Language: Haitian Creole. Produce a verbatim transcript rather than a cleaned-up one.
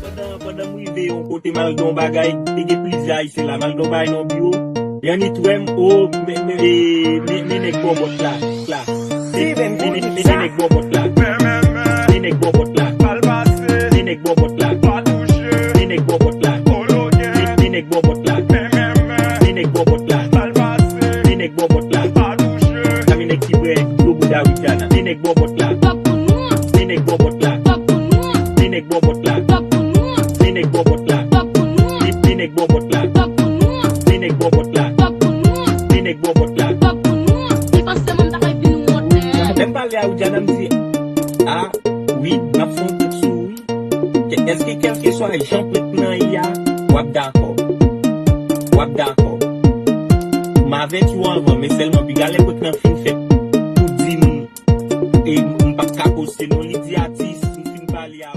Pandan, pandan m rive yon kote, m al gen yon bagay, te gen plizyè Ayisyen la, m al gen yon bagay nan yon biwo, y annik wè m, o, men, men, e, men, men nèg bòbòt la, la. Men, men, men, men nèg bòbòt la. Men nèg bòbòt la. Men nèg bòbòt la. Men nèg bòbòt la. Men, men nèg bòbòt la. Men nèg bòbòt la. Men nèg bòbòt la. Men nèg bòbòt la. Sa men nèg ki prè, gwo bouda Widiana. Men nèg bòbòt la. Men nèg bòbòt la. Men nèg bòbòt la. Men nèg bòbòt la. Men, men nèg bòbòt la. Men nèg bòbòt la. Men nèg bòbòt la. Lè m pale a Widiana, m di, a, wi, m ap fè yon kout sou ou, wi. Kè-, èske kèlkeswa jan prank nan ye a, w ap dakò? W ap dakò? M avèti w anvan, men sèlman piga lè prank nan fin fèt, ou di m, e m p ap ka poste non, li di atis, m fin pale a